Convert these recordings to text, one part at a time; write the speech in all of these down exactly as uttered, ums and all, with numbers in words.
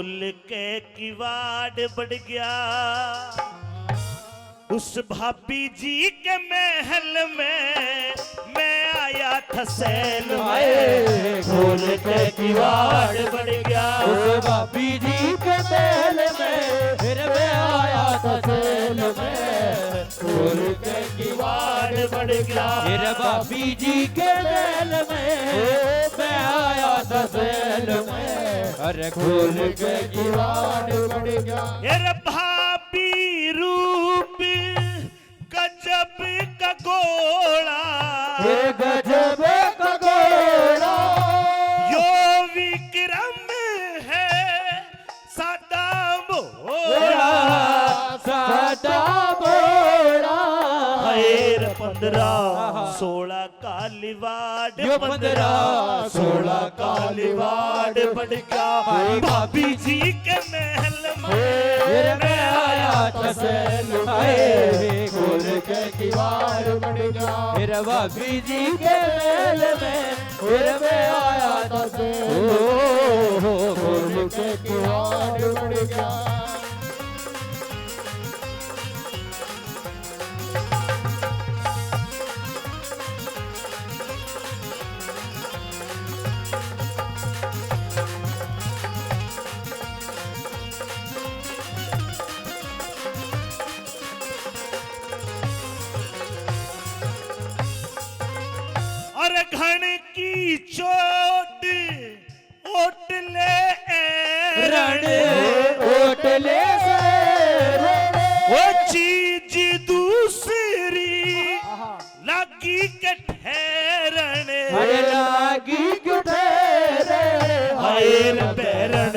के किवाड़ बढ़ गया। उस भाभी जी के महल में मैं आया था सैल में। खोल के किवाड़ बढ़ गया। उस भाभी जी के महल में फिर मैं आया था सैल में। खोल के किवाड़ बढ़ गया। फिर भाभी जी के महल में मैं आया था सैल में। अरे खोल के किवाड़ बढ़ गया। अरे भाभी रूप गजब का गोला। ये गजब का गोला। यो विक्रम है सादा भोला। सादा भोला। खैर पन्द्रह सोलह कालीवाड़। यो पन्द्रह सोलह कालीवाड़ बढ़ गया। भाभी जी के महल में मैं आया था सैल में। खोल के किवाड़ बढ़ गया। मेरा भाभी जी के महल में फिर मैं आया था सैल में। खोल के किवाड़ बढ़ गया। अरे घण की चोट ओटले रण, ओटले रण। वो चीज दूसरी लागी के ठहरण। अरे लागी के ठहरण। हाय रे बैरण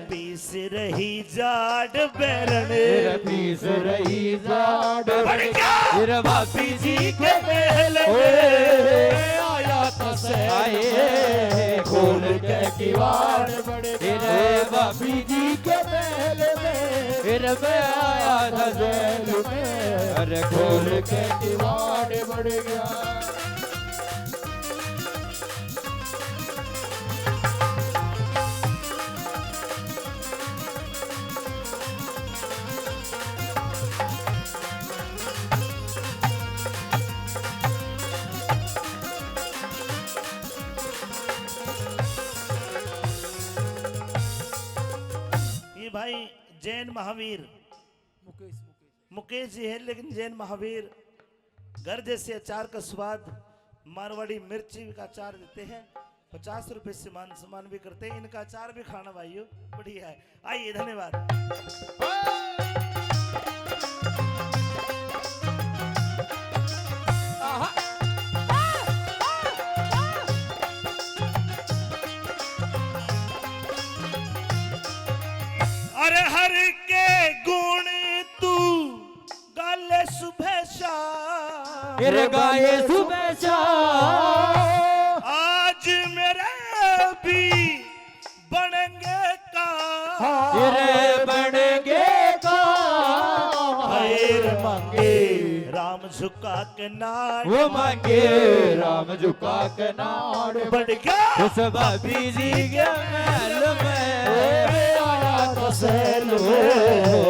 पीस रही जाड़ बैरण। पीस रही जाड़। बढ़ गया। फिर भाभी जी के महल में आया था सैल में। खोल के किवाड़ बढ़ गया। भाभी जी के महल में फिर मैं आया था सैल में। अरे खोल के किवाड़ बढ़ गया। ये भाई जैन महावीर मुकेश, मुकेश। मुकेश जी है, लेकिन जैन महावीर घर जैसे अचार का स्वाद, मारवाड़ी मिर्ची का अचार देते हैं। पचास रुपए से मान सम्मान भी करते हैं। इनका अचार भी खाना भाइयों, बढ़िया है। आइए, धन्यवाद। अरे हर के गुण तू गाले सुबह शाम। फिर गाए सुबह शाम। आज मेरे भी बनेंगे काम। फिर बनेंगे काम। खैर मांगे राम झुका के नाड़। वो मांगे राम झुका के नाड़। बढ़ गया। उस भाभी जी के महल में। ओ रे आया तो सैल में।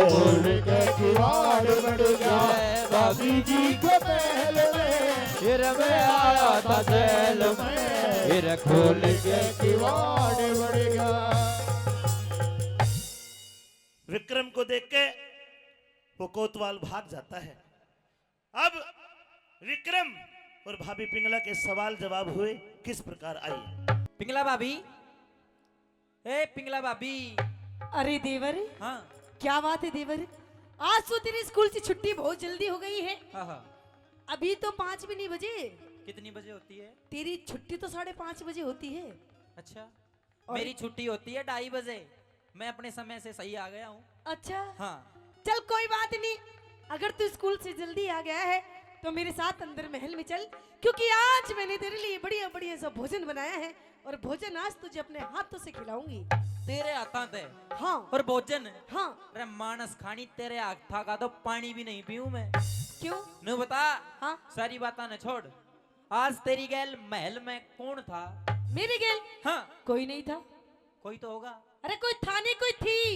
खोल के किवाड़ बढ़ गया। भाभी जी के महल में। फिर मैं आया था सैल में। फिर खोल के किवाड़ बढ़ गया। विक्रम को देख के वो कोतवाल भाग जाता है। अब विक्रम और भाभी पिंगला के सवाल जवाब हुए, किस प्रकार आई। पिंगला भाभी, ए पिंगला भाभी। अरे देवर, हाँ। क्या बात है देवर, आज तो तेरे स्कूल से छुट्टी बहुत जल्दी हो गई है। हाँ, हाँ। अभी तो पाँच भी नहीं बजे। कितनी बजे होती है? तेरी छुट्टी तो साढ़े पाँच बजे होती है। अच्छा। और मेरी छुट्टी होती है ढाई बजे, मैं अपने समय से सही आ गया हूँ। अच्छा। हाँ। चल कोई बात नहीं, अगर तू स्कूल से जल्दी आ गया है तो मेरे साथ अंदर महल में चल, क्योंकि आज मैंने तेरे लिए बढ़िया बढ़िया सा भोजन बनाया है और भोजन आज तुझे अपने हाथों से खिलाऊंगी। तेरे हाथों से? हाँ। और भोजन? हाँ। अरे मानस खानी, तेरे हाथा का तो पानी भी नहीं पीऊं मैं। क्यों? न्यू बता। हाँ। सारी बातें न छोड़, आज तेरी गैल महल में कौन था? मेरी गैल? हाँ। कोई नहीं था। कोई तो होगा। अरे कोई था नहीं, कोई थी।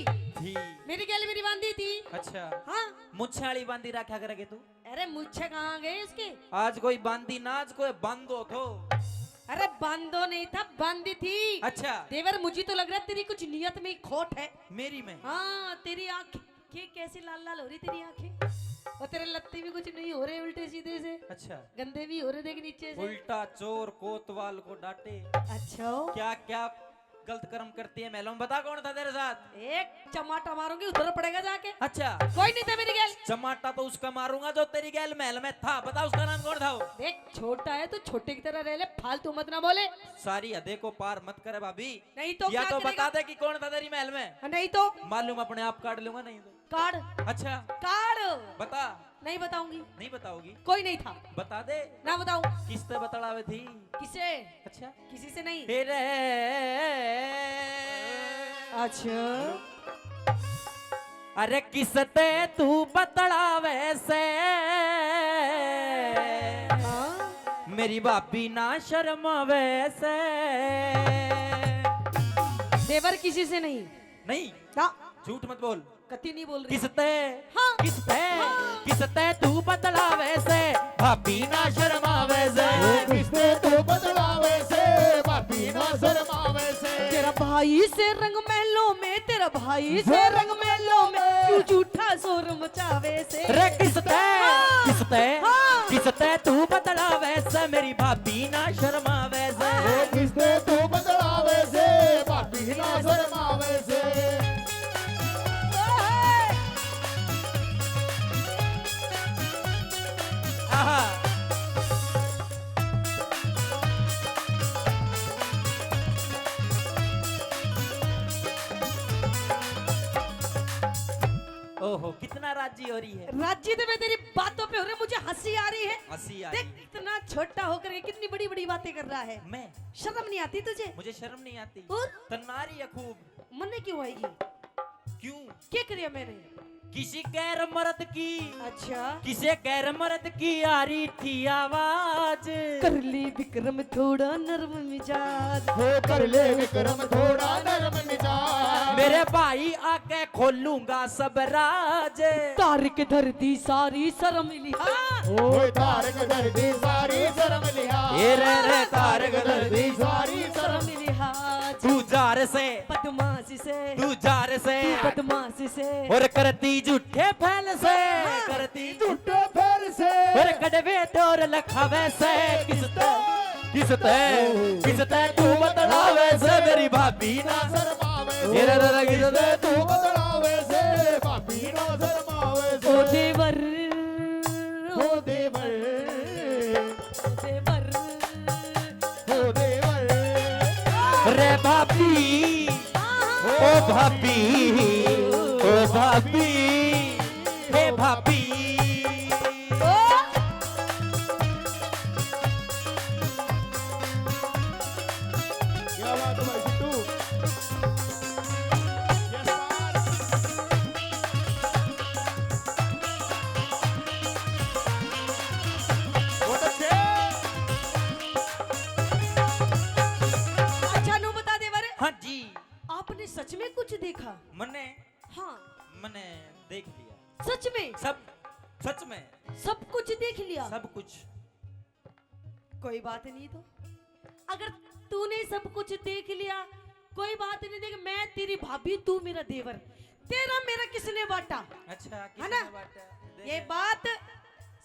गेल मेरी बांदी थी। अच्छा। हाँ। मुच्छे वाली बांदी रखा करेगी तू? अरे मुच्छे कहाँ गए इसके? आज कोई बांदी ना, आज कोई बांदो थो। अरे बांदो नहीं था, बांदी थी। अच्छा। देवर, मुझे तो लग रहा है तेरी कुछ नियत में ही खोट है। मेरी में? हाँ, तेरी आँखें कैसी लाल लाल हो रही तेरी आँखें। और तेरे लत्ते भी कुछ नहीं हो रहे उल्टे सीधे से। अच्छा। गंदे भी हो रहे, देख नीचे से। उल्टा चोर कोतवाल को डांटे। अच्छा। क्या क्या गलत कर्म करती है महलों में, बता कौन था तेरे साथ? एक चमाटा मारूंगी, उधर पड़ेगा जाके। अच्छा। कोई नहीं था मेरी गैल। चमाटा तो उसका मारूंगा जो तेरी गैल महल में था। बता उसका नाम कौन था वो? देख, छोटा है तो छोटे की तरह रह ले, फालतू मत ना बोले। सारी हदे को पार मत करे भाभी। नहीं तो या क्या तो करेगा? बता दे कि कौन था तेरी महल में। हाँ, नहीं तो? मालूम अपने आप काट लूंगा, नहीं तो। काट। अच्छा। काट। बता। नहीं बताऊंगी। नहीं बताओगी? कोई नहीं था। बता दे। ना बताऊं। किससे बतलावे थी? किसे? अच्छा। किसी से नहीं। तेरे। अच्छा। अरे किसते तू बतलावे से? हाँ? मेरी भाभी ना शर्मावे से। देवर, किसी से नहीं। नहीं। ना। झूठ मत बोल। कती नहीं बोल रही। किसते? हाँ। किसते? हाँ। किसते तू बतलावे से? भाभी ना शर्मावे से। ओ किसते तू बतलावे से? भाभी ना शर्मावे से। तेरा भाई से रंग महलों में, तेरा भाई से रंग महलों में, क्यों झूठा शोर मचावे से? रे किसते? हाँ। किसते? हाँ। किसते तू बतलावे से? मेरी भाभी ना शर्मावे से। ओ किसते तू बतलावे से? भाभी ना शर्मावे से। आहा। ओहो, कितना राजी हो रही है। राजी तो मैं तेरी बातों पे हो रही, मुझे हंसी आ रही है। हंसी आ रही है। देख, इतना छोटा होकर के कितनी बड़ी-बड़ी बातें कर रहा है। मैं? शर्म नहीं आती तुझे? मुझे शर्म नहीं आती। और? तन्ना आ रही है खूब। मन्ने क्यों आएगी? क्यों? क्या करिया मैंने? किसी गैर मर्द की, अच्छा। किसी गैर मर्द की आ रही थी आवाज। कर ले विक्रम थोड़ा नरम मिजाज। हो कर ले विक्रम थोड़ा नरम मिजाज। मेरे भाई आके खोलूंगा सब राज। तारक धर दी सारी शर्म लिहाज। ओए तारक धर दी सारी शर्म लिहाज। ए रे रे तारक धर दी सारी शर्म लिहाज। तू जार से, बदमाश से, तू जार से, तू बदमाश से। और करती झूठे फैल से, हाँ। करती झूठे फैल से। और कड़वे डोर लखावे से। किसते, किसते, किसते तू बतलावे से मेरी भाभी ना शर्मावे से। मेरा दादा किसते तू बतलावे से, भाभी ना शर्मावे से। ओ देवर, ओ देवर, ओ देवर, ओ देवर। रे भाभी, ओ भाभी, ओ भाभी, हे भाभी। क्या बात है भाई सिद्धू। Yes sir। बहुत अच्छे। अच्छा, नू बता देवर। हाँ जी। आपने सच में कुछ देखा? मन्ने? हाँ। मन्ने देख लिया। सच में? सब, सच में। सब कुछ देख लिया? सब कुछ। कोई बात नहीं तो। अगर तूने सब कुछ देख लिया, कोई बात नहीं। देख, मैं तेरी भाभी, तू मेरा देवर, तेरा मेरा किसने बांटा? अच्छा, है ना? किसने बांटा? देख। ये बात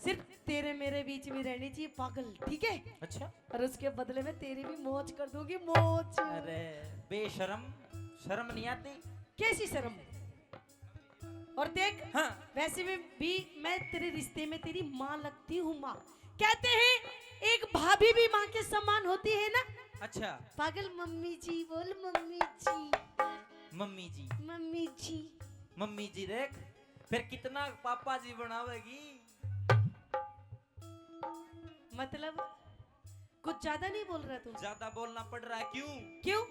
सिर्फ तेरे मेरे बीच में रहनी चाहिए, पागल, ठीक है? अच्छा। और उसके बदले में तेरी भी मौज कर दूंगी, मौज। अरे बेशरम, शर्म नहीं आती? कैसी शर्म? और देख, हाँ। वैसे में भी मैं तेरे रिश्ते में तेरी माँ लगती हूँ, माँ। कहते हैं, एक भाभी भी माँ के समान होती है ना। अच्छा। पागल, मम्मी जी बोल, मम्मी जी। मम्मी जी। मम्मी जी। मम्मी जी देख, फिर कितना पापा जी बनावेगी। मतलब, कुछ ज्यादा नहीं बोल रहा तू? ज्यादा बोलना पड़ रहा है। क्यों? क्यों?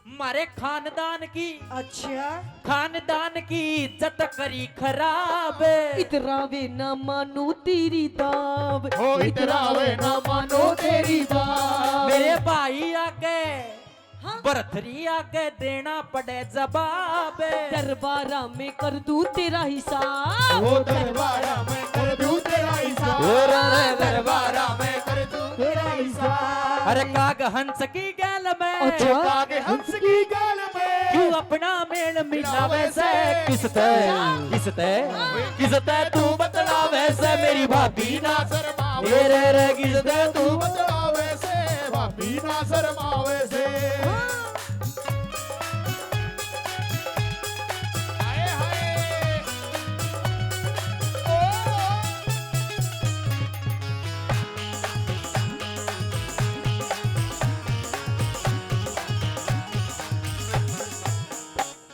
मारे खानदान की, अच्छा। खानदान की इज्जत करी खराब। इतरावे ना मानू तेरी दाब। ओ, इतरावे ना मानू तेरी दाब। मेरे भाई आके, भरथरी आगे देना पड़े जवाब। दरबारा में कर दूं तेरा हिसाब। ओ दरबारा में कर दूं तेरा हिसाब। ओ रे रे दरबारा में कर दूं तेरा हिसाब। अरे काग हंस की गैल में। अच्छा। काग हंस की गैल में। क्यों अपना मेल मिलावे से। किसते, किसते, किसते तू बतलावे से मेरी भाभी ना शर्मावे। ए रे रे, किसते तू बतलावे से भाभी ना शर्मावे से। हाय, हाय। ओ।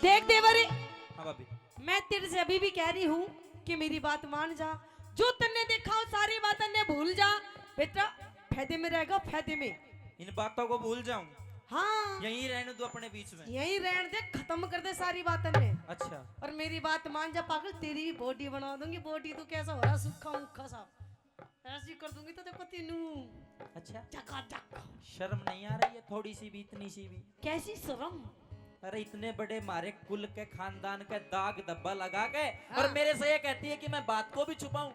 देख देवर, हाँ भाभी। मैं तेरे से अभी भी कह रही हूँ कि मेरी बात मान जा। जो तन्ने देखा हो, सारी बात तन्ने भूल जा। बेटा, फायदे में रहेगा, फायदे में। इन बातों को भूल जाऊं? हाँ। यहीं रहने दो अपने बीच में। यहीं रहने दे, खत्म कर दे सारी बात तन्ने। अच्छा। और मेरी बात मान जा पागल, तेरी भी body बना दूंगी। Body तो कैसा हो रहा, सूखा ऊखा सा। ऐसी कर दूंगी तो देखो तीनू। अच्छा। झकाझक। शर्म नहीं आ रही है थोड़ी सी भी, इतनी सी भी? कैसी शर्म? अरे इतने बड़े मारे कुल के, खानदान के दाग धब्बा लगा के, हाँ। और मेरे से ये कहती है कि मैं बात को भी छुपाऊं।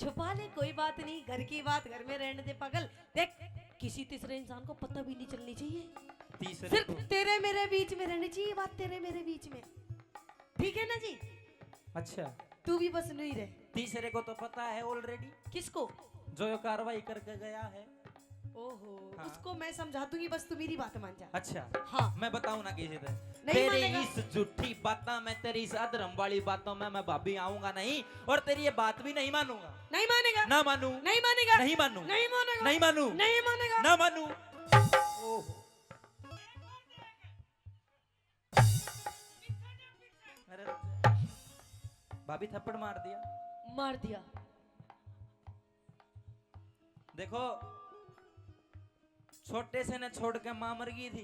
छुपा ले, कोई बात नहीं, घर की बात घर में रहने दे पागल। देख, किसी तीसरे इंसान को पता भी नहीं चलनी चाहिए। तीसरे सिर्फ को? तेरे मेरे बीच में रहनी चाहिए बात, तेरे मेरे बीच में। ठीक है ना जी? अच्छा। तू भी बस नहीं रहे। तीसरे को तो पता है already। किसको? जो ये कार्रवाई करके गया है। ओहो, हाँ। उसको मैं समझा दूंगी, बस तू मेरी बात मान जा। अच्छा। हाँ। मैं बताऊं ना किसी से। नहीं तेरे मानेगा। इस झूठी बातों में, तेरी इस अधर्म वाली बातों में मैं भाभी आऊंगा नहीं, और तेरी ये बात भी नहीं मानूंगा। नहीं मानेगा। ना मानू। नहीं मानेगा। नहीं मानू। नहीं मानेगा। नहीं मानू। नहीं मानेगा। ना मानू। ओहो। अरे रुक जा। भाभी थप्पड़ मार दिया। मार दिया। देखो, छोटे से ने छोड़ के माँ मर गई थी,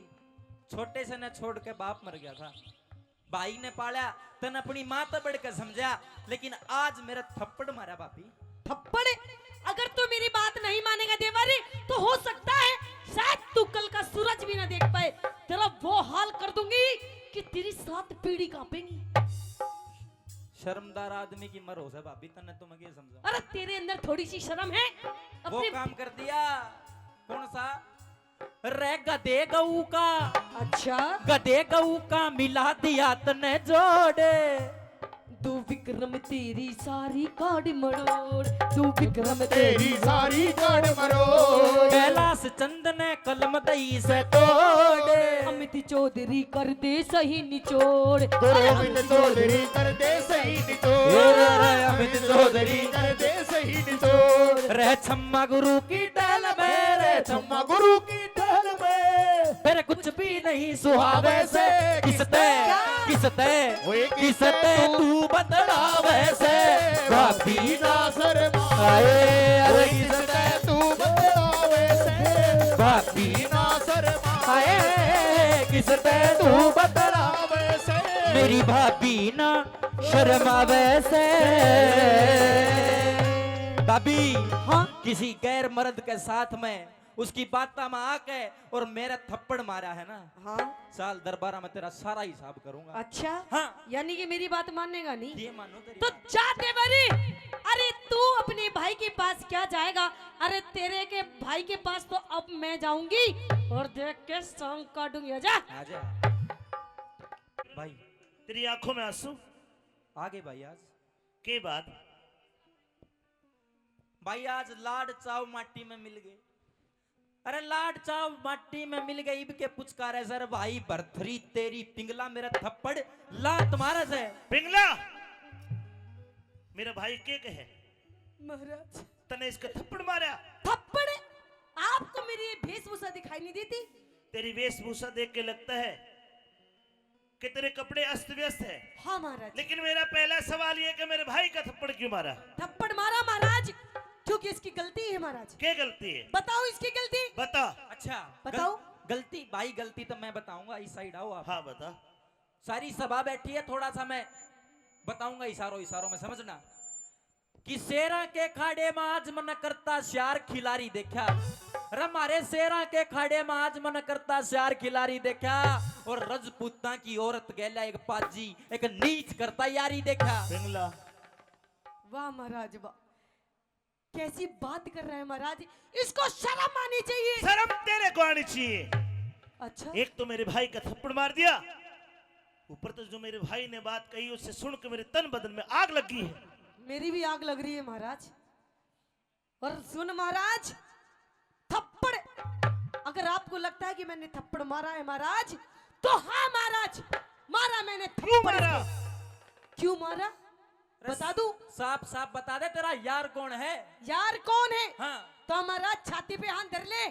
छोटे से ने छोड़ के बाप मर गया था, भाई ने पाला, तन अपनी माँ तो बढ़ के समझा, लेकिन आज मेरा थप्पड़ मारा भाभी। थप्पड़? अगर तू मेरी बात नहीं मानेगा देवर, तो हो सकता है शायद तू कल का सूरज भी ना देख पाए। तेरा वो हाल कर दूंगी कि तेरी सात पीढ़ी कांपेंगी। शर्मदार आदमी की मर हो से भाभी, तन्ने तो मैं के समझाऊं? अरे तेरे अंदर थोड़ी सी शर्म है। वो अपने काम कर दिया। कौन सा? रे गधे गऊ का। अच्छा। गधे गऊ का मिला दिया तने जोड़। दू विक्रम तेरी सारी काड़ मरोड़, दू विक्रम तेरी सारी काड़ मरोड़। कैलाश चंद ने कलम दई से तोड़। अमित चौधरी कर दे सही निचोड़। अरे अमित चौधरी कर दे सही निचोड़। अरे अमित चौधरी कर दे सही निचोड़। रे छम्मा गुरु की टहल में, रे छम्मा गुरु की टहल में। फिर कुछ भी नहीं सुहावे से। किसते, किसते, किसते तू बतलावे से। भाभी ना शर्माए, अरे किसते तू बतलावे से। भाभी ना शर्माए, किसते तू बतलावे से। मेरी भाभी ना शर्मावे से। भाभी, हाँ? किसी गैर मर्द के साथ में उसकी बात में आके और मेरा थप्पड़ मारा है ना, हाँ। साल दरबारा में तेरा सारा हिसाब करूंगा। अच्छा? हाँ। यानी कि मेरी बात मानेगा नहीं? ये मानो तेरी तो बात। जा देवरी, अरे तू अपने भाई के पास क्या जाएगा? अरे तेरे के भाई के पास तो अब मैं जाऊंगी और देख के सांग काटूंगी। आजा। आजा। भाई। तेरी आंखों में आंसू। आ गए भाई आज। के बात? भाई, आज लाड चाव माटी में मिल गए। अरे, लाड चाव माटी में मिल गए, इब के पुचकारे सर भाई भरथरी तेरी पिंगला, मेरा थप्पड़ लात मारे से। पिंगला, मेरा भाई के कहे? महाराज। तने इसका थप्पड़ मारा? थप्पड़? आपको मेरी ये वेशभूषा दिखाई नहीं देती? तेरी वेशभूषा देख के लगता है कि तेरे कपड़े अस्त व्यस्त है। हाँ महाराज। लेकिन मेरा पहला सवाल ये कि मेरे भाई का थप्पड़ क्यों मारा? थप्पड़ मारा महाराज, क्योंकि इसकी गलती है महाराज। क्या गलती है? बताओ इसकी गलती। बता। अच्छा, बताओ। गल-, गलती, भाई, गलती तो मैं बताऊंगा, इस साइड आओ आप। हाँ, बता। सारी सभा बैठी है, थोड़ा सा मैं बताऊंगा इशारों इशारों में, समझना। कि शेरां के खाड़े में आज मन करता श्यार खिलारी देखा। अरे म्हारे शेरां के खाड़े में आज मन करता श्यार खिलारी देखा। और रजपूतां की औरत गैला एक पाजी, एक नीच करता यारी देखा। पिंगला। वाह महाराज वाह, कैसी बात कर रहे हैं महाराज, इसको शर्म आनी चाहिए। शर्म तेरे को आनी चाहिए। अच्छा। एक तो मेरे भाई का थप्पड़ मार दिया, ऊपर तो जो मेरे भाई ने बात कही, उससे सुन के मेरे तन बदन में आग लग गई है। मेरी भी आग लग रही है महाराज। और सुन महाराज, थप्पड़, अगर आपको लगता है कि मैंने थप्पड़ मारा है महाराज, तो हाँ महाराज, मारा मैंने थप्पड़। क्यों मारा? क्यों मारा? अरे बता दूं? साफ साफ बता दे, तेरा यार कौन है? यार कौन है? हाँ। तो महाराज छाती पे हाथ धर ले,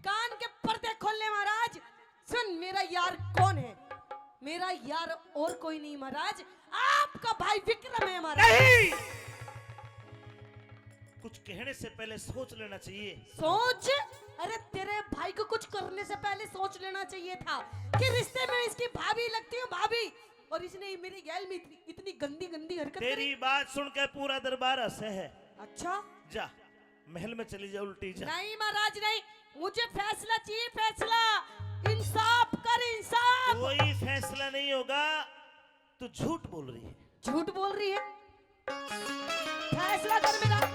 कान के पर्दे खोल ले महाराज। सुन, मेरा यार कौन है? मेरा यार और कोई नहीं महाराज, आपका भाई विक्रम है महाराज। नहीं, कुछ कहने से पहले सोच लेना चाहिए। सोच? अरे तेरे भाई को कुछ करने से पहले सोच लेना चाहिए था कि रिश्ते में इसकी भाभी लगती हूँ भाभी, और इसने मेरी गैल में इतनी, इतनी गंदी गंदी हरकत करी। तेरी बात सुन के पूरा दरबार हंसे है। अच्छा? जा, महल में चली जा, उल्टी जा। नहीं महाराज नहीं, मुझे फैसला चाहिए, फैसला। इंसाफ कर, इंसाफ। कोई फैसला नहीं होगा, तू झूठ बोल रही है। झूठ बोल रही है? फैसला कर मेरा।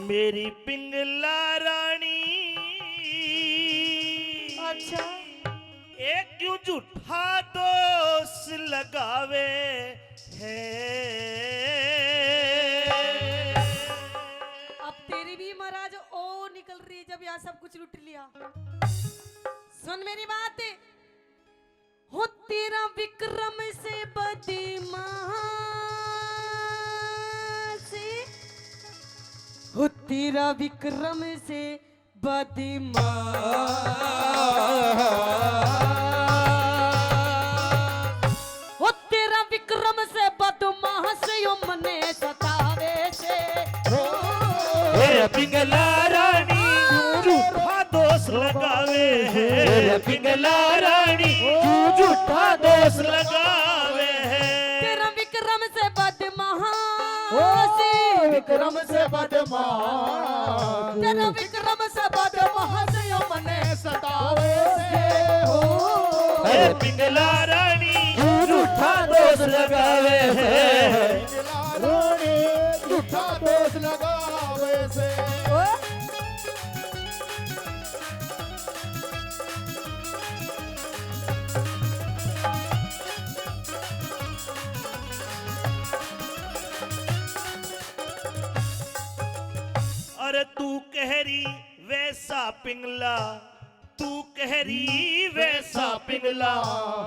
मेरी पिंगला रानी। अच्छा। ए क्यों झूठा दोष लगावे है? अब तेरी भी महाराज ओ निकल रही है जब यहाँ सब कुछ लूट लिया। सुन मेरी बात, हो तेरा विक्रम से बदमाश, हो तेरा विक्रम से बदमाश। हो तेरा विक्रम से बदमाश यो मने सतावे से। हो ए पिंगला रानी झूठा दोष लगावे है। ए पिंगला रानी झूठा दोष लगावे है। तेरा विक्रम से बदमाश। ओ, विक्रम से बदमाश। तेरा विक्रम से बदमाश यो मने सतावे से हो। ए पिंगला रानी झूठा दोष लगावे है। पिंगला रानी झूठा दोष लगावे से। ओ। अरे तू कह रही वैसा पिंगला, तू कह रही वैसा पिंगला,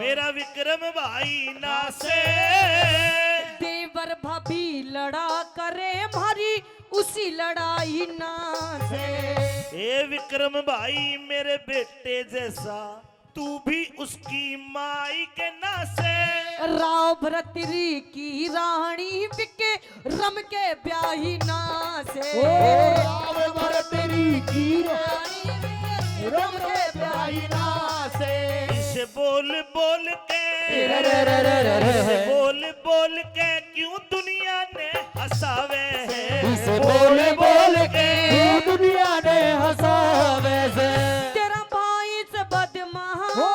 मेरा विक्रम भाई ना से। देवर भाभी लड़ा करे म्हारी उसी लड़ाई ना से। ए विक्रम भाई, मेरे बेटे जैसा तू भी उसकी माई के ना से। राव भरतरी की रानी बिके रम के ब्याही ना से। ओ राव भरतरी की रानी बिके रम के ब्याही ना से। इसे बोल बोल के, रे रे रे रे रे। इसे बोल बोल के क्यों दुनिया ने हंसावे है? इसे बोल बोल के क्यों दुनिया ने हंसावे से? तेरा भाई से बदमाश, हो,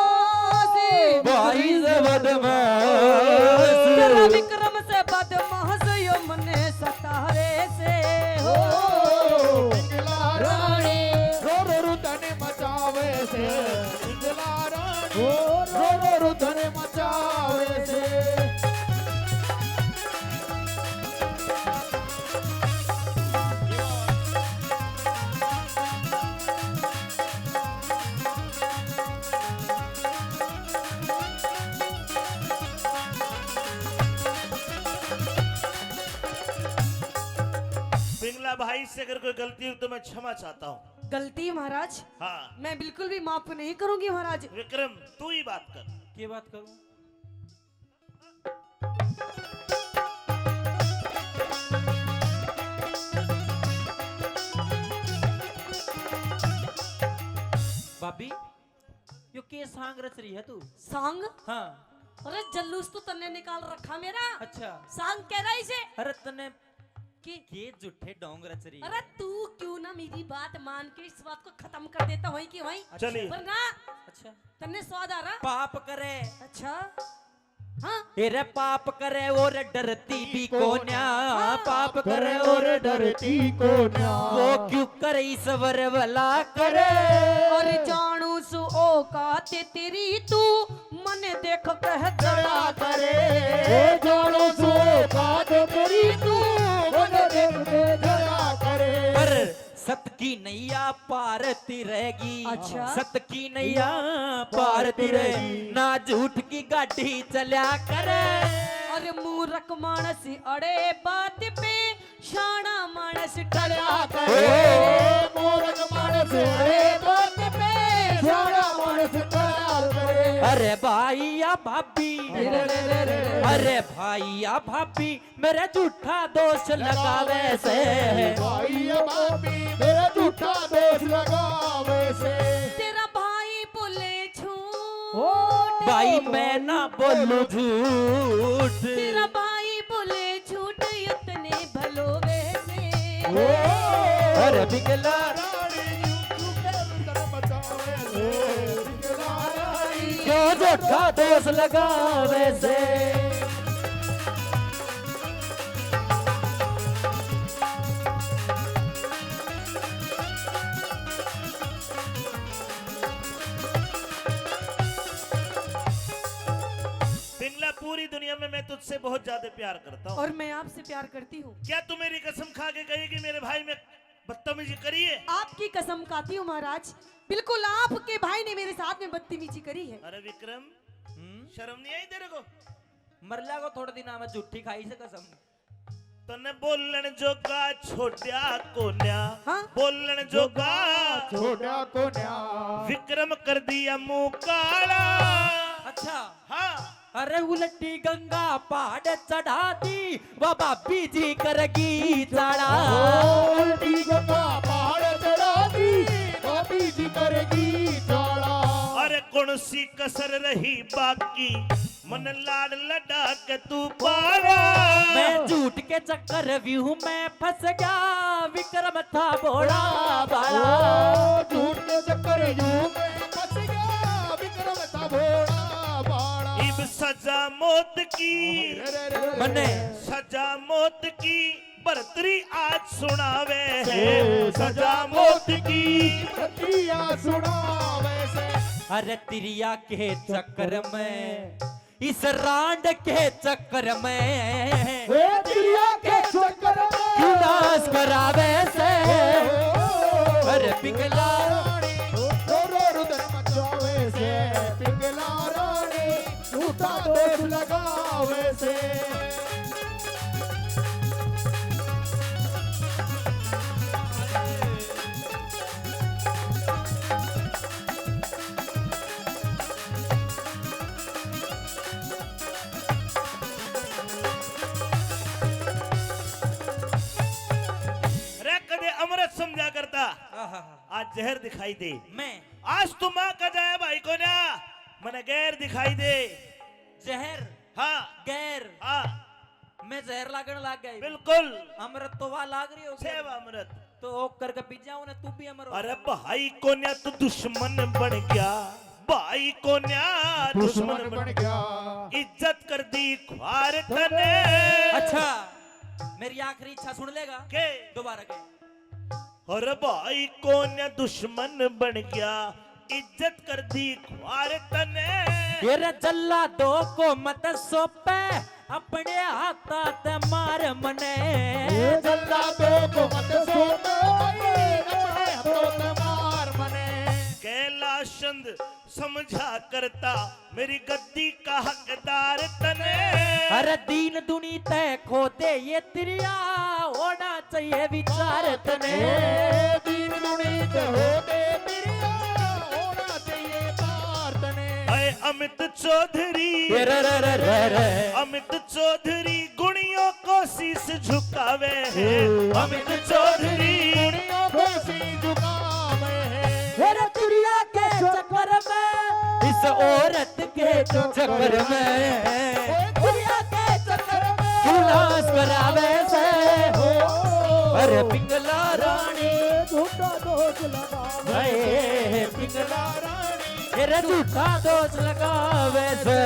भाई से बदमाश। तेरा विक्रम से बदमाश यो मने सतावे से हो। पिंगला रानी रो रो रुदन मचावे से। पिंगला रानी रो रो रुदन मचावे से। भाई से अगर कोई गलती हो तो मैं क्षमा चाहता हूँ। गलती महाराज? हाँ। मैं बिल्कुल भी माफ नहीं करूंगी महाराज। विक्रम, तू ही बात कर। के बात करूं? भाभी, यो के सांग रच रही है तू? सांग? हाँ। अरे जलूस तो तन्ने निकाल रखा मेरा। अच्छा। सांग कह रहा इसे। अरे तन्ने के? के झूठे ढोंग रच रही है? अरे तू क्यों ना मेरी बात मान के इस बात को खत्म कर देता वहीं की वहीं। चलिए। वरना अच्छा। तन्ने स्वाद आ रहा। पाप करे। अच्छा। हाँ। तेरे पाप करे और डरती भी कोन्या, हाँ। पाप करे और डरती कोन्या। वो क्यों करे ईश्वर भला करे। और जानू सु औकात तेरी तू, मन देख कह जड़ा करे। ए जानू सु औकात तेरी तू, मन देख कह जड़ा करे। पर सत की नैया पार तिरेगी। अच्छा। सत की नैया पार तिरेगी। ना झूठ की गाड़ी चल्या करे। अरे मूरख मानस अड़े बात पे, शाना मानस टल्या करे। ओ। मूरख मानस अड़े बात पे, शाना मानस टल्या करे। अरे भाई या भाभी, अरे भाई या भाभी, मेरे झूठा दोष लगावे से। भाई या भाभी, मेरे झूठा दोष लगावे से। तेरा भाई बोले झूठ। ओ। भाई मैं ना बोलूं झूठ। तेरा भाई बोले झूठ, इतने भलो वैसे। ओ। अरे बिगला रानी, तू कर कर मचावे से, बिगला रानी। क्यों झूठा दोष लगावे से। पिंगला, पूरी दुनिया में मैं तुझसे बहुत ज्यादा प्यार करता हूँ। और मैं आपसे प्यार करती हूँ। क्या तू मेरी कसम खा के कहेगी मेरे भाई में बदतमीजी करी है? आपकी कसम खाती हूँ महाराज, बिल्कुल आपके भाई ने मेरे साथ में बदतमीजी करी है। अरे विक्रम, हम्म? शर्म नहीं आई तेरे को? मर जाएगा थोड़े दिन में, झूठी खाई से कसम। तन्ने बोलण जोगा छोड़या कोन्या, हाँ? बोलण जोगा छोड़या कोन्या। विक्रम कर दिया मुंह काला। अच्छा। हाँ। अरे उलटी गंगा पहाड़ चढ़ा दी, वो भाभी जी करगी चाला। ओ, उलटी गंगा पहाड़ चढ़ा दी, भाभी जी करगी चाला। अरे कौन सी कसर रही बाकी, मन लाड़ लड़ा के तू पाला। मैं झूठ के चक्कर में हूँ मैं फंस गया, विक्रम था भोला भाला। ओ, झूठ के चक्कर में हूँ मैं फंस गया, विक्रम था भोला भाला। इब सजा मौत की, अरे, अरे, अरे, अरे। मने सजा मौत की भरतरी आज सुनावे है। ओ, सजा मौत की भरतरी आज सुनावे से। अरे तिरिया के चक्कर में, इस रांड के चक्कर में, ए तिरिया के चक्कर में क्यों नाश करावे से। ओ, अरे पिंगला रानी, ओ, रो, रो, रुदन मचावे से, पिंगला रानी, झूठा दोष लगावे से। रे कदे अमृत समझा करता, आहा। आज जहर दिखाई दे। मैं आज तो माँ का जाया भाई कोन्या, मने गैर दिखाई दे। जहर? हाँ। गैर? हाँ। मैं जहर लागण लाग गई। बिल्कुल। अमृत तो वह लाग रही हो। सेवा अमृत। तो ओक करके पी जाओ ना, तू भी अमर हो। अरे भाई कोन्या तू दुश्मन बन गया, भाई कोन्या दुश्मन दुश्मन बन बन गया। इज्जत कर दी ख्वार तने। अच्छा, मेरी आखिरी इच्छा सुन लेगा? के? दोबारा के? अरे भाई कोन्या दुश्मन बन गया, इज्जत कर दी ख्वार तने। ये रे जल्लादों को मत सौंपे, अपने हाथा ते मार मने। ये जल्लादों को मत सौंपे, अपने हाथों ते मार मने। कैलाश चंद समझा करता मेरी गद्दी का हकदार तने। अरे दीन दुनी तै खोदे ये तिरिया, होना चाहिए विचार तने। ओ दीन दुनी तै खोदे तिरिया, होना चाहिए तार तने। ऐ अमित चौधरी, रे रे रे रे रे। अमित चौधरी गुणियों को शीश झुकावे है। ओ अमित चौधरी गुणियों को शीश झुकावे है। तेरे दुनिया के चक्कर में, इस औरत के चक्कर में, दुनिया के चक्कर में क्यों नाश करावे से हो। अरे पिंगला रानी, झूठा दोष लगावे। हाय, पिंगला रानी, तेरे झूठा दोष लगावे से।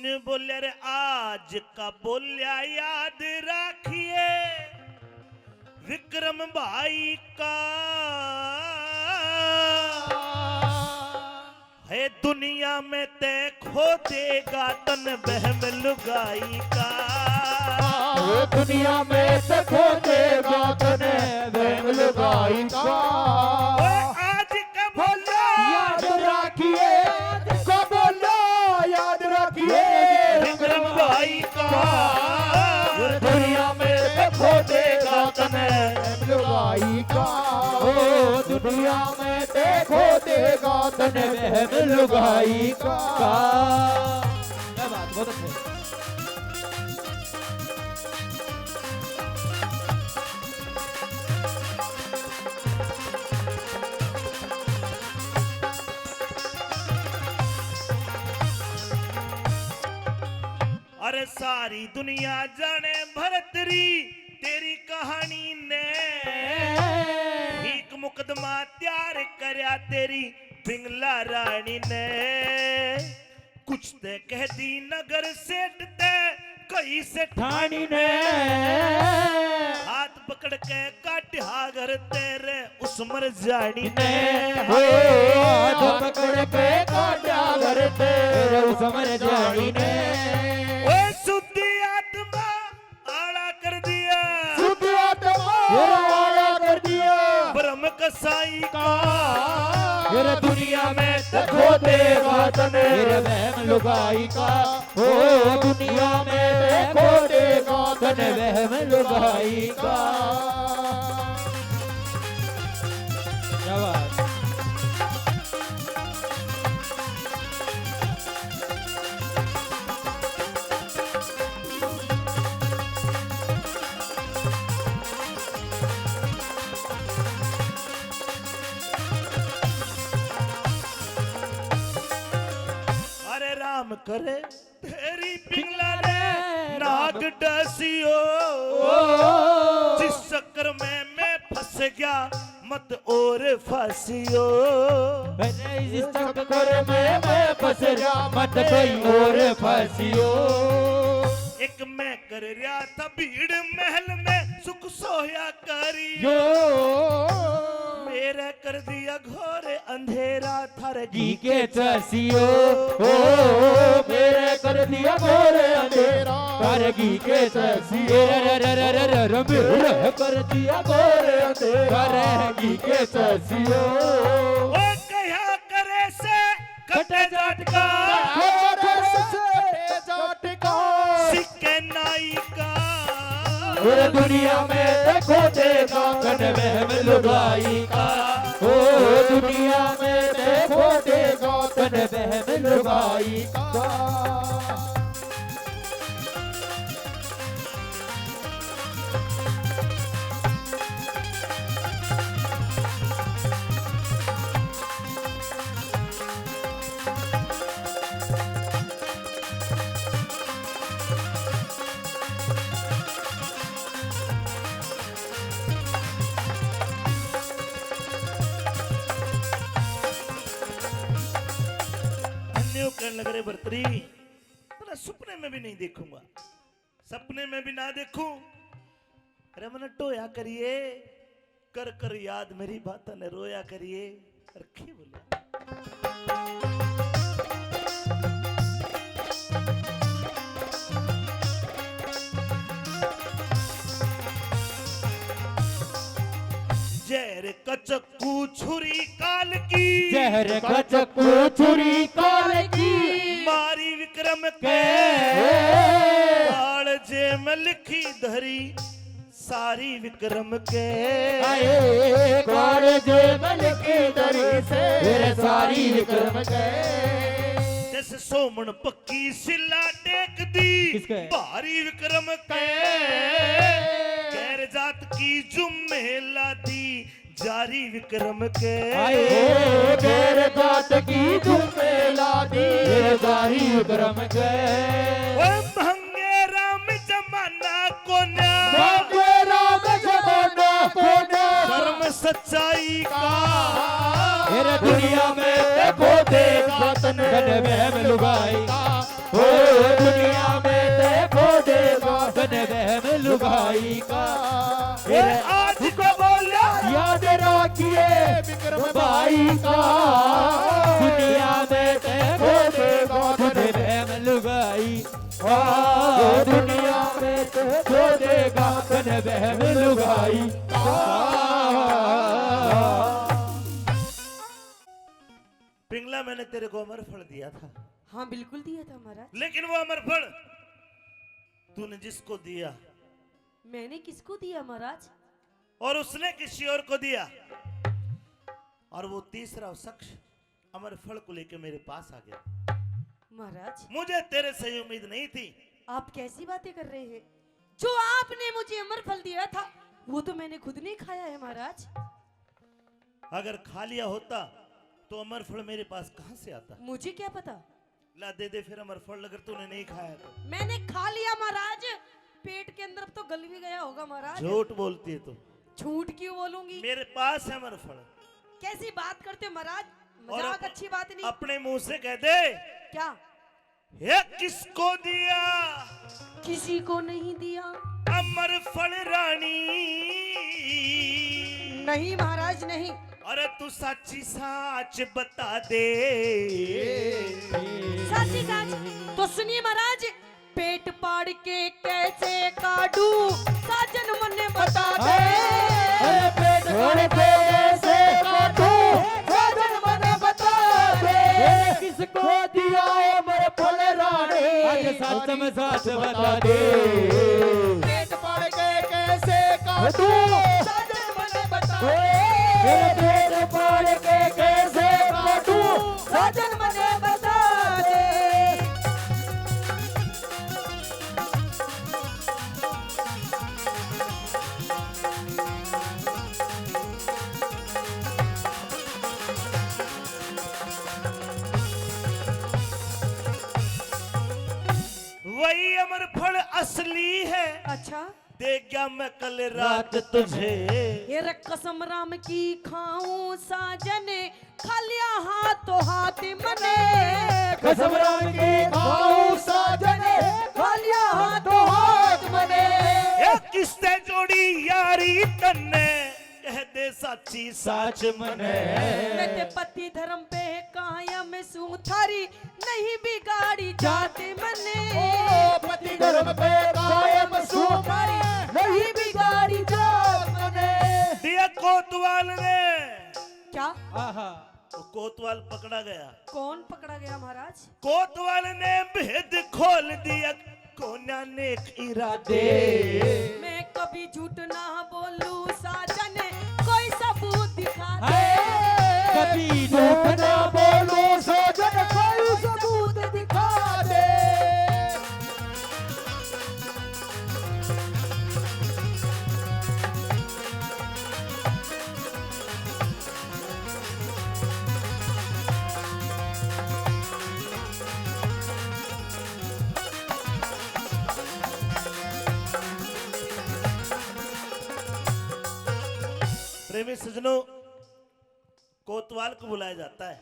ने बोले रे, आज का बोल्या याद राखिए विक्रम भाई का। है दुनिया में ते खो देगा तन बहम लुगाई का। ओ दुनिया में ते खो देगा तन बहम लुगाई का। ओए आज का बोलो याद राखिए, का बोलो याद राखिए विक्रम भाई का। दुनिया में ते खो देगा तन बहम लुगाई का। ओ दुनिया में ते खो देगा तन बहम लुगाई का। क्या बात, बहुत अच्छे। अरे सारी दुनिया जाने भरत री तेरी कहानी ने, ठीक मुकदमा तैयार करया तेरी पिंगला रानी ने। कुछ ते कह दी नगर सेठ ते कई सेठानी ने, हाथ पकड़ के काट्या घर तेरे उस मर जानी ने। हो, हाथ पकड़ के काट्या घर तेरे उस मर जानी ने। ओए शुद्ध आत्मा आला कर दिया। शुद्ध आत्मा आला कर दिया। ब्रह्म कसाई का। मेरे दुनिया में ते खो देगा तने मेरे बहम लुगाई का। ओ दुनिया में ते खो देगा तने बहम लुगाई का। क्या बात। अरे राम करे तेरी पिंगला रे नाग डसियो, जिस चक्कर में मैं फंस गया मत और फंसियो। अरे इस चक्कर में मैं फंस गया मत कोई और फंसियो। एक मैं कर रहा था भीड़ महल में सुख सोया करियो। मेरे कर दिया घोर अंधेरा थारे घी के चसियो। ओ मेरे कर दिया घोर अंधेरा थारे घी के चसियो। रे रे रे रे रे रे रे मेरे कर दिया घोर अंधेरा थारे घी के चसियो। ओ कहा करे से कटे जाट का, कटे जाट का। सिक्के नाई का। और दुनिया में ते खो देगा तन बहम लुगाई का। ओ दुनिया में ते खो देगा तन बहम लुगाई का। अन्यों कहने लग रहे, भरतरी, तेरा सुपने में भी नहीं देखूंगा। सपने में भी ना देखूं। अरे मन टोया करिए, कर कर याद मेरी बातों ने रोया करिए। अरे की बोले? जहर चक्कू छुरी काल की, जहर का चक्कू छुरी काल की, मारी विक्रम के, के। कालजे में लिखी धरी सारी विक्रम के। आए कालजे में लिखी धरी से, फिर सारी विक्रम के। जैसे सोमन पक्की सिला टेक दी, किसके? भारी विक्रम के। गैर जात की जुम्मे ला दी जारी विक्रम के। आए गैर जात की जुम्मे ला दी जारी विक्रम के। ओ भंगे राम जमाना कोन्या, भंगे राम जमाना कोन्या। धर्म सच्चाई का। तेरे दुनिया में देखो देखा तने, तने वहम लुगाई का। ओ दुनिया में देखो देखा तने वहम लुगाई का। ए आज को बोला याद रखिए विक्रम भाई का। दुनिया में देखो देखा तने वहम लुगाई। ओ दुनिया में देखो देखा तने वहम लुगाई का। पिंगला, मैंने तेरे को अमर फल दिया था। हाँ, बिल्कुल दिया था महाराज। लेकिन वो अमर फल तूने जिसको दिया, मैंने किसको दिया महाराज? और उसने किसी और को दिया, और वो तीसरा शख्स अमर फल को लेके मेरे पास आ गया। महाराज, मुझे तेरे से ये उम्मीद नहीं थी। आप कैसी बातें कर रहे हैं? जो आपने मुझे अमर फल दिया था, वो तो मैंने खुद नहीं खाया है महाराज। अगर खा लिया होता तो अमर फल मेरे पास कहां से आता? मुझे क्या पता। ला दे दे फिर अमर फल, अगर तूने नहीं खाया तो। मैंने खा लिया महाराज, पेट के अंदर तो गल भी गया होगा महाराज। झूठ बोलती है तू। झूठ क्यों बोलूंगी? मेरे पास है अमर फल। कैसी बात करते हो महाराज? और मजाक अप-, अच्छी बात नहीं। अपने मुंह से कह दे। क्या? ये किसको दिया? किसी को नहीं दिया। अमर फल रानी। नहीं महाराज, नहीं। अरे तू साची साच बता दे। साची साच। तो सुनिए महाराज, पेट पाड़ के कैसे काटू साजन मने बता दे। अरे पेट पाड़ के कैसे काटू साजन मने बता दे। ये किसको दिया अमर फल रानी? आज सच में सच बता दे। पेट पाड़ के कैसे काटू साजन मने बता दे। ये पेट पाड़ के कैसे काटू साजन मने बता दे। वही अमर फल असली है। अच्छा। दे गया मैं कल रात तुझे। ये रे कसम राम की खाऊं साजन, खालिया हाथों हाथ मने। कसम राम की खाऊं साजन, खालिया हाथों हाथ मने। ए किसते जोड़ी यारी तन्ने, कह दे साची साच मने। मैं ते पति धर्म पे कायम सूं, थारी नहीं बिगाड़ी जात मने। ओ पति धर्म पे कायम सूं, थारी नहीं बिगाड़ी जात मने। दिया कोतवाल ने। क्या? आहा। वो कोतवाल पकड़ा गया। कौन पकड़ा गया महाराज? कोतवाल ने भेद खोल दिया, कोन्या नेक इरादे। मैं कभी झूठ ना बोलूं साजन, कोई सबूत दिखा दे। कभी झूठ ना बोलूं साजन, कोई सबूत दिखा दे। प्रेमी सजनों, कोतवाल को बुलाया जाता है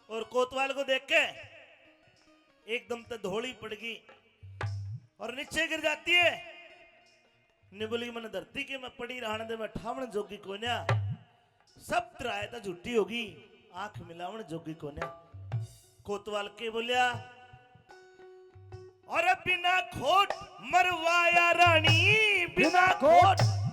और कोतवाल को देख के एकदम ते धोली पड़ गई और नीचे गिर जाती है। निबली मन धरती के मैं पड़ी रहने दे, मैं ठावण जोगी कोन्या। सब तराए तो झूठी होगी, आंख मिलावण जोगी कोन्या। कोतवाल के बोलिया, अरे बिना खोट मरवाया रानी, बिना खोट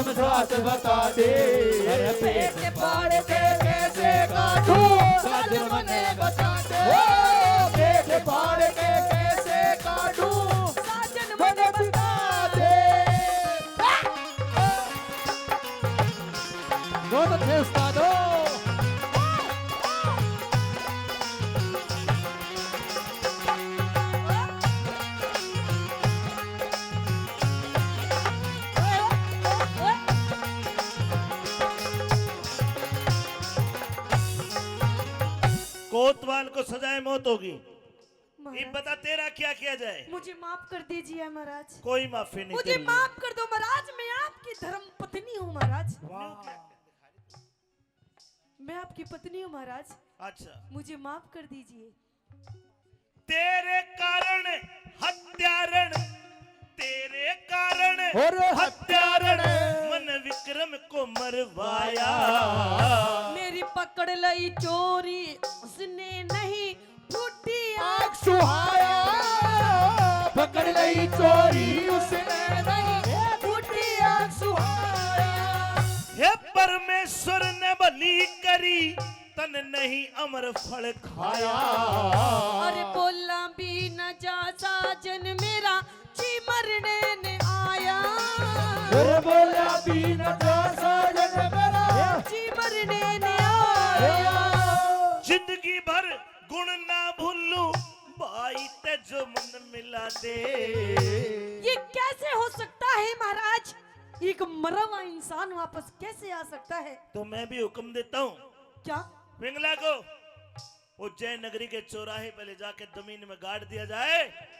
कसम साच बता दे। अरे पेट फाड़ के कैसे काटूं, साजन मने बता दे। ओ, पेट फाड़ के कैसे काटूं, साजन मने बता दे। बहुत अच्छे उस्ताद हो। कोतवाल को सजाए मौत होगी। महाराज, इब बता, तेरा क्या किया जाए? मुझे माफ कर दीजिए महाराज। कोई माफी नहीं मुझे तेरे लिए। माफ कर दो महाराज, मैं आपकी धर्म पत्नी हूँ महाराज। वाह। मैं आपकी पत्नी हूँ महाराज। अच्छा। मुझे माफ कर दीजिए। तेरे कारण हत्यारण, तेरे कारण और हत्यारण। मन विक्रम को मरवाया। मेरी पकड़ लई चोरी उसने नहीं, फूटी आँख सुहाया। पकड़ लई चोरी उसने नहीं, फूटी आँख सुहाया। हे परमेश्वर ने भली करी, तन नहीं अमर फल खाया। अरे बोला भी न जा साजन मेरा, जी मरने ने आया। अरे बोला भी न जा साजन मेरा, जी मरने ने आया। जिंदगी भर गुण ना भूलूं, भाई ते जो मन मिला दे। ये कैसे हो सकता है महाराज? एक मरा हुआ इंसान वापस कैसे आ सकता है? तो मैं भी हुक्म देता हूँ। क्या? पिंगला को उज्जैन नगरी के चौराहे पे ले जाके जमीन में गाड़ दिया जाए।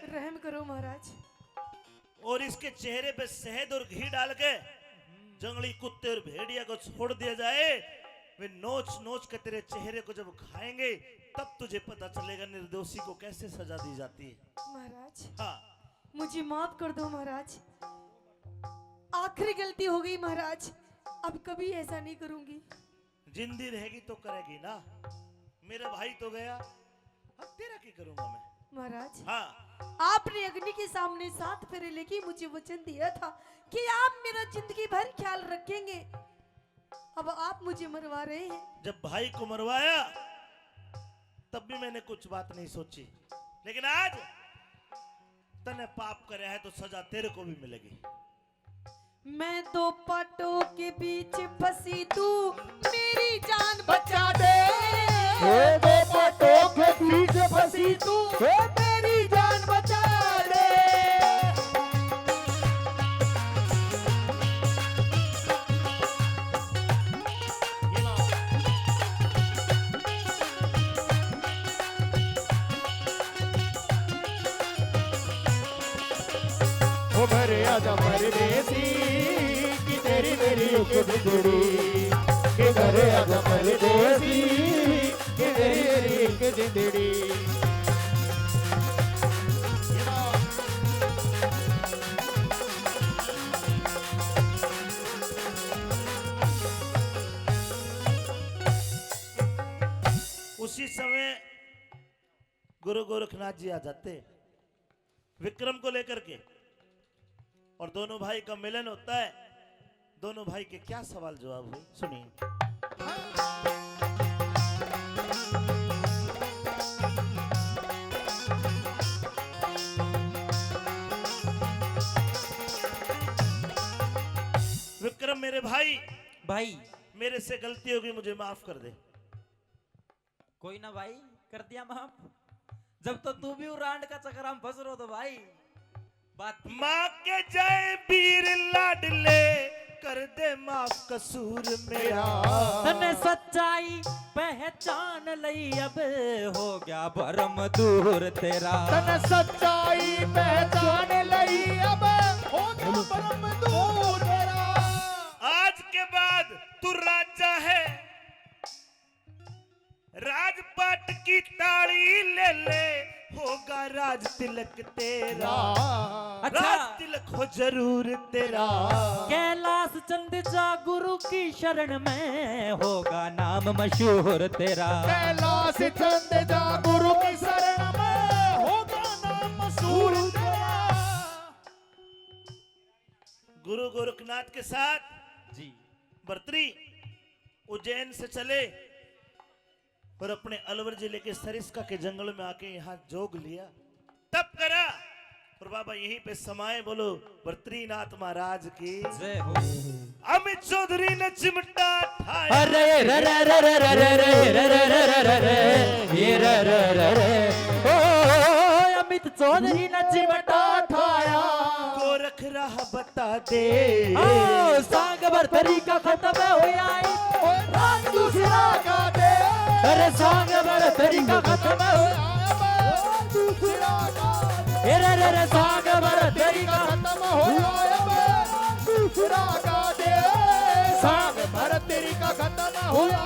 रहम करो महाराज। और इसके चेहरे पे शहद और घी डाल के जंगली कुत्ते और भेड़िया को छोड़ दिया जाए। वे नोच नोच के तेरे चेहरे को जब खाएंगे, तब तुझे पता चलेगा निर्दोषी को कैसे सजा दी जाती है। महाराज, हाँ। मुझे माफ कर दो महाराज, आखिरी गलती हो गई महाराज, अब कभी ऐसा नहीं करूंगी। जिंदी रहेगी तो करेगी ना। मेरा भाई तो गया, अब तेरा क्या करूंगा मैं? महाराज, हाँ। आपने अग्नि के सामने सात फेरे लेके मुझे वचन दिया था कि आप मेरा जिंदगी भर ख्याल रखेंगे। अब आप मुझे मरवा रहे हैं। जब भाई को मरवाया, तब भी मैंने कुछ बात नहीं सोची, लेकिन आज तने पाप करया है तो सजा तेरे को भी मिलेगी। मैं दो पाटों के बीच फंसी, तू मेरी जान बचा दे। मैं दो पाटों के बीच फंसी, तू मेरी जान बचा दे। ओ घर आजा परदेसी, कि तेरी मेरी एक जिंदड़ी। कि घर आजा परदेसी, कि तेरी मेरी एक जिंदड़ी। उसी समय गुरु गोरखनाथ जी आ जाते विक्रम को लेकर के, और दोनों भाई का मिलन होता है। दोनों भाई के क्या सवाल जवाब हुए, सुनिए। मेरे भाई, भाई, मेरे से गलती होगी, मुझे माफ कर दे। कोई ना भाई, कर दिया माफ। जब तो तू भी उरांड का चक्कर में फंस रहो तो भाई, बात थी। माँ के जय वीर लाडले, कर दे माफ कसूर मेरा। तने सच्चाई पहचान लई, अब हो गया भरम दूर तेरा। तने सच्चाई पहचान लई, अब हो गया भरम दूर तेरा। आज के बाद तू राजा है, राजपाट की ताली ले ले, होगा राज तिलक तेरा। अच्छा। राज तिलक हो जरूर तेरा। कैलाश चंद जा गुरु की शरण में, होगा नाम मशहूर तेरा। कैलाश चंद जा गुरु की शरण में, होगा नाम मशहूर तेरा। गुरु गोरखनाथ के साथ जी। भर्तरी उज्जैन से चले और अपने अलवर जिले के सरिस्का के जंगल में आके यहाँ जोग लिया, तप करा और बाबा यहीं पे समाए। बोलो भर्तरीनाथ महाराज की। जय हो। अमित चौधरी ने चिमटा ठाया। अरे रे रे रे रे रे रे रे रे रे रे रे, ये रे रे रे रे। ओ, अमित चौधरी ने चिमटा ठाया। गोरख राह बता दे। ओ, सांग भर्तरी का खत्म होया। ओए राग दूसरा गा दे। अरे सांग भर्तरी का खत्म होया। दूसरा गा दे। ए रे रे रे, सांग भर्तरी का खत्म होया। दूसरा गा दे। सांग भर्तरी का खत्म होया।